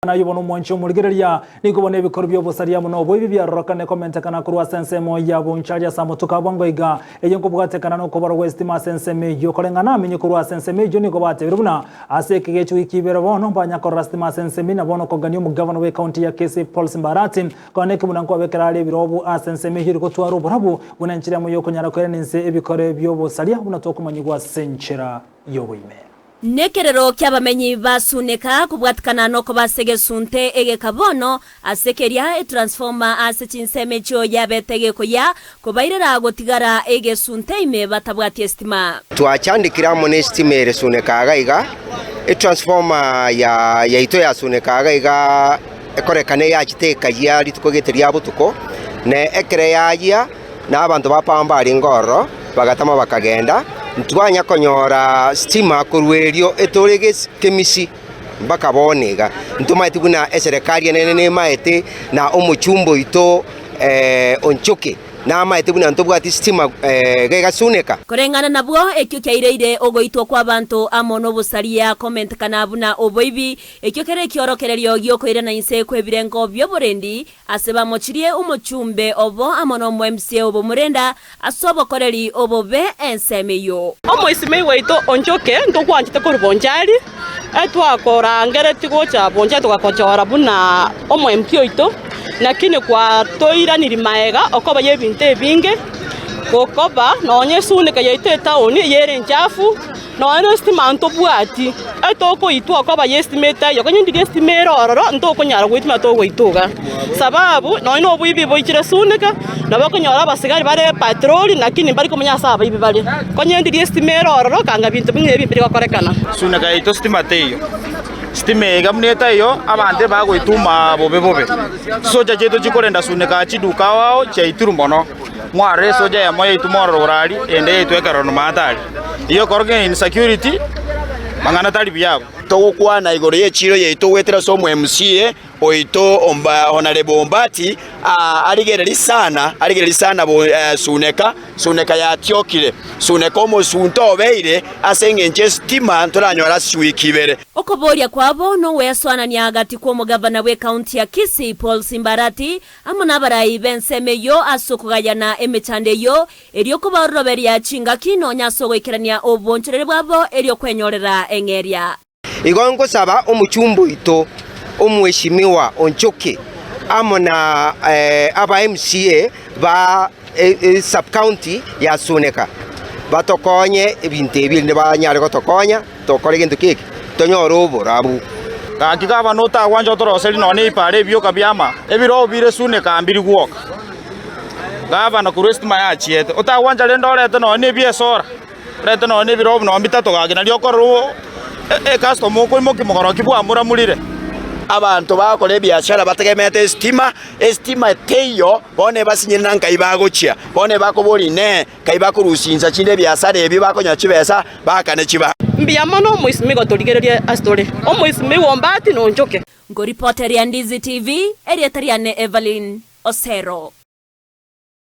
Naye bono omwanche omorigereria, nigo bono ebikoro bi'obosaria amo noboibi biarorokane komentekana korwa ase ensemo ya bonchari ase amatuko a bwango iga, eyio nkobwatekana nokobarwa gw'esitima ase ensemo eyio. Koreng'ana amenye korwa ase ensemo eyio nigo batebire buna ase ekegecho wiki ibere bono mbanyakorora sitima ase ensemo na bono kogania omogavana bw'ecounty ya Kisii Paul Simbarati konya eke buna nkwabekera are ebirobu ase ensemo eyio eri gotwara oborabu buna enchera emo yokonyara koirana inse ebikore bi'obosaria buna tokomanyigwa ase enchera y'oboime. Nekerero ki'abamenyi ba Suneka kobwatikana nokoba ase egesunte egeka bono ase keria etransformer ase chinsemo echio yabete gekoyia kobairera gotigara egesunte ime batabwati esitima. Twachandekire amo nesitima ere Suneka iga iga, etransformer ya yaito ya Suneka iga iga ekorekana eyachete ekayia rituko gete ria botuko, na ekero yayia na abanto ba Power mbarenge ororo, bagatama bakagenda, ntwanya konyora stima korwa erio etore kemisi mpaka bono iga. Ntomaeti buna eserekari enene nemaete na omochumba oito Onchoke namaete buna ntobwati stima iga egasuneka. Koreng'ana nabwo, ekio kiaireire ogoitwa kw'abanto amo nobosaria komentekana buna oboibi, ekio kere ekiorokererio gi'okoirana inse kw'ebirengo bi'oborendi Ase bamochirie omochumbe obo amo nomoemisia obomorenda ase obokoreri obobe ensemo eyio. Omoisimei gwaito onchoke, ntokwanchete korwa bonchari, etwakorangeretie gocha bonchari togakochora buna omoemki oito, lakini kwatoiranirie maega okoba y'ebinto ebinge, gokoba nonya esunika yaito etaoni eyere enchafu. Nonya nestima ntobwati, etokoitwa okoba y'estima etaiyo, konya ndiria estima ere ororo ntokonyara goitima togoitwa iga. Sababu nonya na oboibi boichire suneka, nabo okonyora abasigari bare patroli lakini mbari komanya ase abaibi bare. Konya ndiria estima ere ororo kanga binto buna ebi mbiri gokorekana. Suneka yaito stima teiyo, stima eye buna etaiyo abanto ebagoituma bobe bobe. Chisocha chiaito chikorenda suneka chiduka ao ao chiaitirwe mono. Mwarora esoja eyemo yaitwa mororo orari, ende yaitwa ekeroro maate aria. Eyio ekorokia ng'a insecurity, mang'ana tari buya abwo. Togokwana igoro y'echiiro yaito goetera ase omo MCA oito Honourable Ombati arigererie sana arigererie sana Suneka, Suneka yatiokire, Suneka omosunte obeire ase engencho y'esitima ntoranyore ase chiwiki ibere. Okoboria kwabo nogwesoanania gati kw'omogavana bw'ekaunti ya Kisii Paul Simbarati amo nabarai b'ensemo eyio ase okogayana emechando eyio, erio kobaororoberia chingaki nonya ase ogoikerania oboonchoreria bwabo erio kwenyorera eng'eria. Igo ngosaba omochumba oito omweshimiwa Onchoke amo na aba MCA ba sub county ya Suneka batokonye ebinto ebi erinde banyare gotokonya tokore gento ki eke tonyore oborabu. Gaki gavana otagwancha otoroserie nonya ne ebipaara ebioka bi'ama, ebirogo bire Suneka mbiri gwoka. Gavana korwa esitima yachiete, otagwancha rende orete nonya ne ebiesora, orete nonya ne ebirogo nonya bitato gaki nario okorora ecustomer okoimokia mogorokia bwamoramurire. Abanto bagokora ebiashara bategemeete esitima, esitima teiyo, bono ebasinyire na nkai bagochia, bono ebakoboria inee, nkai bakorusia insa chinde ebiasara ebio bakonyora chibesa, baakane chiba. Mbuya mono omoisimi gotorigereria ase tore, omoisimi bw'ombati nonchoke. Nkoripoteria Ndizi TV, erieta riane Evelyn Osero.